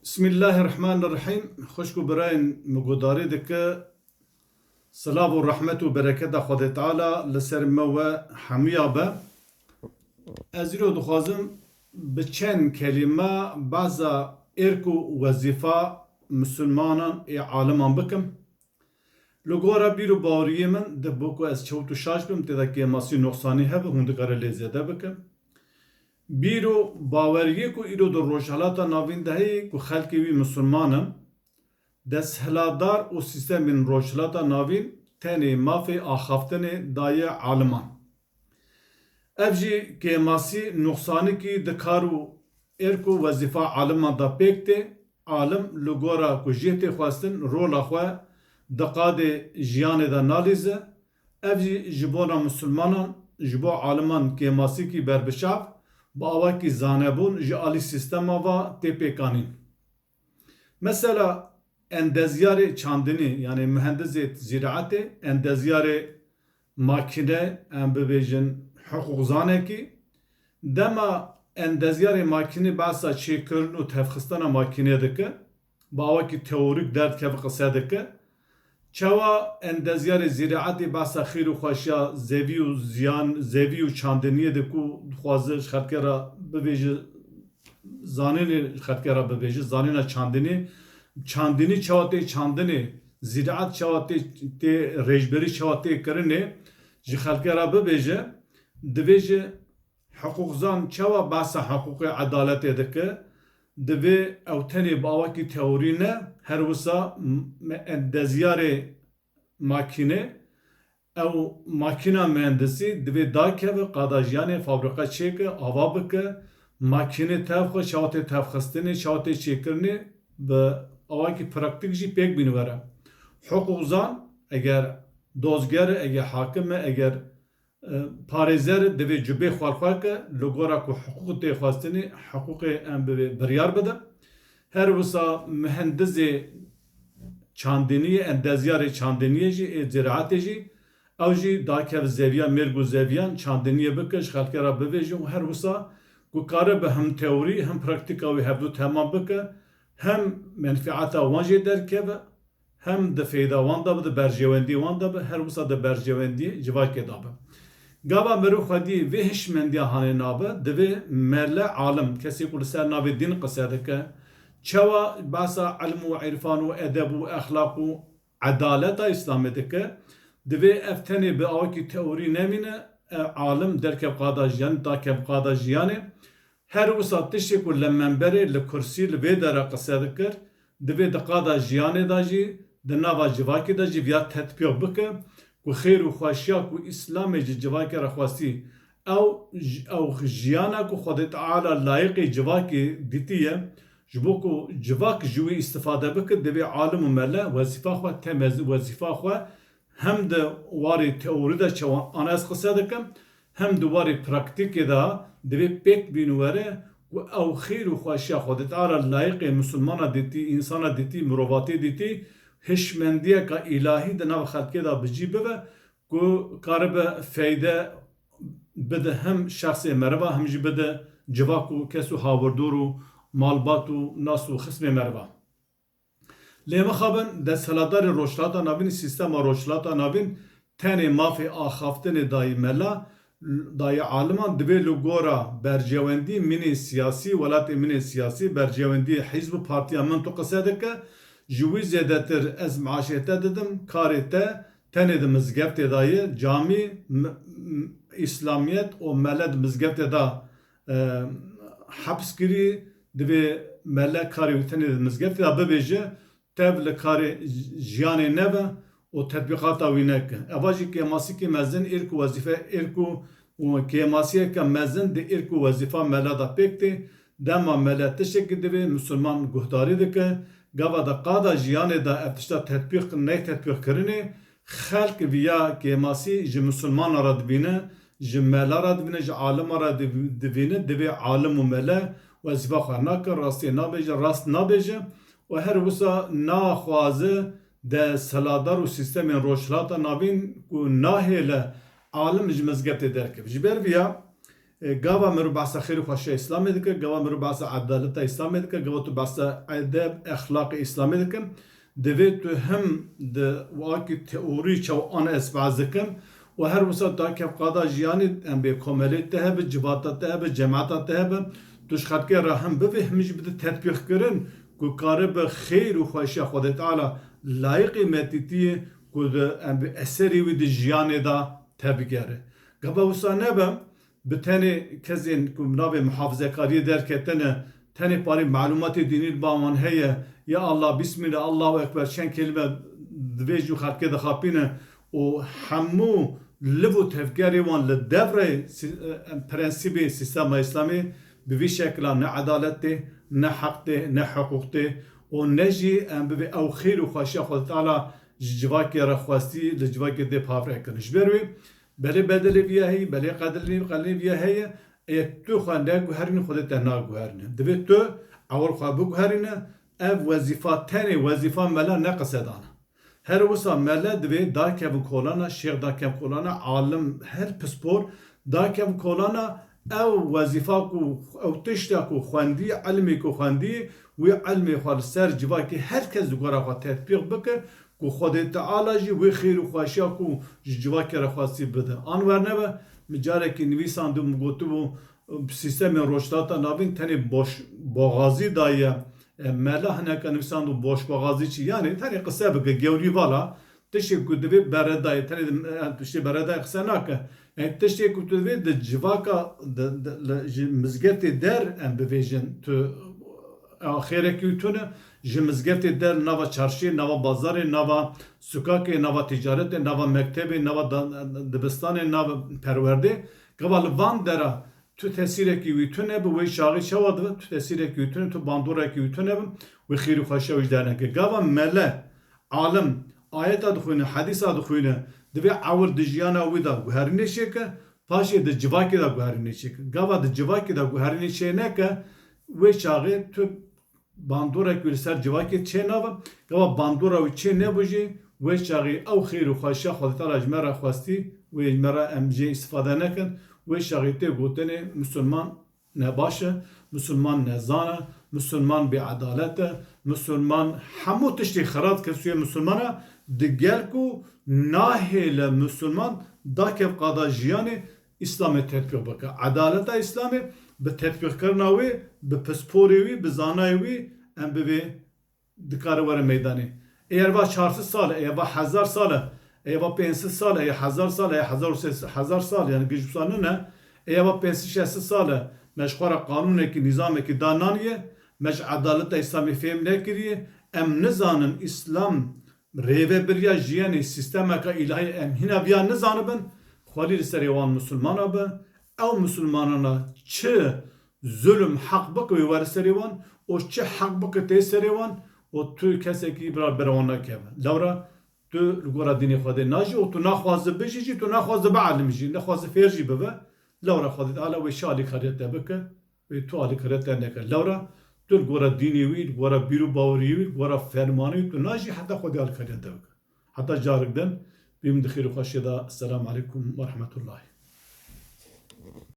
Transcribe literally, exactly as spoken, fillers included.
Bismillahirrahmanirrahîm. Xwişk û birayên min guhdarî dike. Silav û rehmet û bereketa Xwedê Teala li ser me we hemiya be. Ez îro dixwazim bi çend kelîme behsa êrk û wezîfa misilmanan ê aliman bikim. Li gora bîr û baweriyê min, di bo ku ez çewt û şaş bim, tê de kêmasî, nuqsanî hebe, hûn dikare lê zêde bikin. Bîr û baweriyê ku îro di Rojhilata Navîn de heye, ku xelkê wî misilman in, desthilatdar û sîstemên Rojhilata Navîn tenê mafê axaftinê daye aliman. Ev jî kêmasî, nuqsanikî di kar û êrk û wezîfa aliman de pêk tê. Alim li gora ku jê tê xwestin, rola xwe di qadê jiyanê de nalîze. Ev jî ji bona misilmanan, ji bo aliman kêmasîkî berbiçav, bi awakî zanebûn ji alî sîstema ve tê pêkanîn. Mesela endezyarê çandinî, yanî muhendisê zîraetê, endezyarê makîne, em bibêjin hiqûqzanekî, dema endezyarê makînî behsa çêkirin û tevxistena makînê dike, bi awakî teorîk derdikeve qise dike. Çawa endezyarê zîraetê behsa xêr û xweşiya zevî û ziyan, zevî û çandiniyê dike û dixwaze ji xelkê re bibêje, zanînê ji xelkê re bibêje, zanîna çandinê, çandinî çawa tê çandinê, zîraet çawa tê, tê rêjberî çawa tê kirinê, ji xelkê re bibêje, divê ji hiqûqzan çawa behsa hiqûqê edaletê dike, divê ew tenê bi awakî teorî ne, her wisa m-, endezyarê makîne, ew makîna muhendisî divê dakeve, qada jiyanê, fabrîka çêke, ava bike, makîne tev xwe, çawa tê tevxistinê, çawa tê çêkirinê, bi awakî praktîk jî pêk bîn were. Hiqûqzan, eger dozger e, eger hakim e, eger, e, parêzer e, divê cubê xwe li xwe ke, li gora ku hiqûq tê xwestinê, hiqûqê em bibê biryar bide. Her wisa muhendisê çandiniyê, endezyarê çandiniyê jî, ê ziraetê jî, ew jî dakev zeviya mêrg û zeviyan çandiniyê bike, ji xelkê re bibêje û her wisa ku kare bi hem teorî hem praktîka wî hevdu temam bike, hem menfieta wan jê derkeve, hem di feyda wan de be, di berjewendî wan de be, her wisa di berjewendî civakê de be. Gava meriv xwedî vê hişmendiya hanê nabe, divê mele alim, kesê ku li ser navê dîn qise dike, çawa behsa ilm û îrfan û edeb û exlaq û edaleta Îslamê dike, divê ev tenê bi awakî teorî nemîne, e, alim derkev qada jiyanê, dakev qada jiyanê. Her wisa tiştê ku li memberê, li kursî, li vê dere qise dikir, divê di qada jiyanê de jî, di nava civakê de jî viya tetbîq bike, ku xêr û xweşiya ku Îslamê ji civakê re xwestî, ew j-, ew jiyana ku Xwedê Teala layiqê civakê dîtiye, ji bo ku civak ji wî îstifade bike, divê alim û mele wezîfa xwe, temez wezîfa xwe, hem di warê teorî de çawa an ez qise dikim, hem di warê praktîkê de divê pêk bîn were ku ew xêr û xweşiya Xwedê Teala layiqê misilmana dîtî, însana dîtî, mirovatê dîtî, hişmendiyeka îlahî di nav xelkê de bi cî bibe ku karibe feyde bide hem şexsê meriva, hem jî bide civak û kes û hawirdor û malbat û nas û xismê meriva. Lê mixabin, desthilatdarê Rojhilata Navîn, sîstema Rojhilata Navîn tenê mafê axaftinê dayî mela, dayî aliman, divê li gora berjewendî min ê siyasî, welatê min ê siyasî, berjewendî hizb û partiya min tu qise dike, ji wî zêdetir ez maaşê te didim, karê te tenê di mizgeftê de ye, camî, m-, m-, îslamiyet û mele di mizgeftê de, e, heps kirî, divê mele karê wî tenê di mizgeftê de bibêje, tev li karê jiyanê nebe û tetbîqata wî neke. Eva jî kêmasîkê mezin, êrk û wezîfe, êrk û, û kêmasiyeke mezin di êrk û wezîfa mela de pêk tê. Dema mele tiştekî divê, misilman guhdarî dike. Gava de qada jiyanê de ev tişta tetbîq, neyê tetbîqkirinê, xelk viya kêmasî ji misilmana re dibîne, ji mela re dibîne, ji alima re div-, divîne, divê alim û mele wezîfa xwe nake, rastiyê nabêje, rast nabêje û her wisa naxwaze desthilatdar û sîstemên Rojhilata Navîn ku nahêle alim ji mizgeftê derkeve. Ji ber viya E, gava mirov behsa xêr û xweşiya Îslamê dike, gava mirov behsa edaleta Îslamê dike, gava tu behsa edeb, exlaqê Îslamê dike, divê tu him di wekî teorî çawa an ez behs dikim û her wisa tu da kevqada jiyanê em bê komelê te hebe, civata te hebe, cemata te hebe, tu ji xelkê re him bivê, him jî bide tetbîqkirin ku karibe xêr û xweşiya Xwedê Teala layiqê metîtiyê ku di em bi eserê wî di jiyanê de tebigere. Gava wisa nebe, bi tenê kesên ku navê muhafizekariyê derketine, tenê parê malûmatê dînî li ba wan heye, ya Allah, Bismillah, Allahu Ekber, çend kelîme divê ji xelkê dixapîne û hemû liv û tevgerê wan li devrê sî-, e, prensîbê sîstema Îslamê bi vî şekila ne edalet tê, ne heq tê, ne hiqûq tê û ne jî em bibê ew xêr û xweşiya Xwedê Teala ji civakê re xwestî li civakê dê pavre kirin. Ji ber wê belê bedelê viya heye, belê qedilê, qedilê viya heye, ê tu xwe neguherînî, Xwedê te naguherîne. Divê tu ewil xwe biguherîne, ev wezîfa tenê wezîfa mela ne qisedan e. Her wisa mele divê dakevin kolana, şêx dakevin kolana, alim her pispor dakevin kolana, ew wezîfa ku, ew tişta ku xwendî, ilmê ku xwendî, wî ilmê xwe li ser civakê her kes di gora xwe tetbîq bike, ku Xwedê Teala jî wê xêr û xweşiya ku ji civakê re xwestî bide. An wernebe, min carekî nivîsandû, min gotibû, bi sîstemên Rojhilata Navîn tenê boş boxazî daye, e, mela hineka nivîsandû boş boxazî çi? Yanî tenê qise bike, gewrî vala, tiştê ku divê beredayê, tenê di, e, tiştê beredayê qise nake. Yanî tiştê ku tu divê di civaka, di, di, li, ji mizgeftê der em bivêjin, tu, e, xêrekî wî tune, ji mizgeftê der nava çarşiyê, nava bazarê, nava sukakê, nava tîcaretê, nava mektebê, nava da-, dibistanê, nava perwerdê, gava li van dera tu tesîrekî wî tune bi wê çaxî çawa dibe? Tu tesîrekî wî tune, tu bandorekî wî tune bi wê xêr û xweşiya wî ji derneke. Gava mele, alim, ayeta dixwîne, hedîsa dixwîne, divê ewil di jiyana wî de guherînê çêke, paşê di civakê de guherînê çêke. Gava di civakê de guherînê çê neke, wê çaxê tu bandorek wî li ser civakê çê nabe. Gava bandora wî çê nebû jî, wê çaxî ew xêr û xweşiya Xwedê Teala ji me re xwestî, wê ji me re em jê îstifade nekin. Wê çaxî tê gotinê Misilman nebaş e, Misilman nezan e, Misilman bêedalet e, Misilman hemû tiştê xerat kesûyê Misilman e, di gel ku nahêle Misilman dakev qada jiyanê Îslamê tetbîq bike. Edaleta Îslamê bi tetbîqkirina wê, bi pisporê wî, bi zanayê wî em bivê dikare were meydanê. Eger va çar sed sal e, eger va hezar sal e, eger va pênc sed sal e, eger hezar sal e, eger hezar û sê sed, hezar sal, yanî giş wisa nine, eger va pênc sed şeş sed sal e, me ji xwe re qanûnekî, nîzamekî da naniye, me ji edaleta Îslamê fêm nekiriye, em nizanin Îslam rêvebiriya jiyanê, sîstemeka îlahî em hîna viya nizanibin, xwelî li serê wan misilmana be, ew misilmanana çi zulm heq bike wê were serê wan û çi heq bike tê serê wan û tu kesekî bira bera wan nakeve. Lewra tu li gora dînê Xwedê najî û tu naxwaze bijî jî, tu naxwaze bielim jî, nexwaze fêr jî bibe. Lewra Xwedê Teala wê çi alîkariya te bike, wê tu alîkariya te neke. Lewra tu li gora dînê wî, li gora bîr û baweriyê wî, li gora fermanê wî tu najî heta Xwedê alîkariya te bike. Heta carek din, bîm di xêr û xweşiyê de. Selamu aleykum ve rahmetullahi.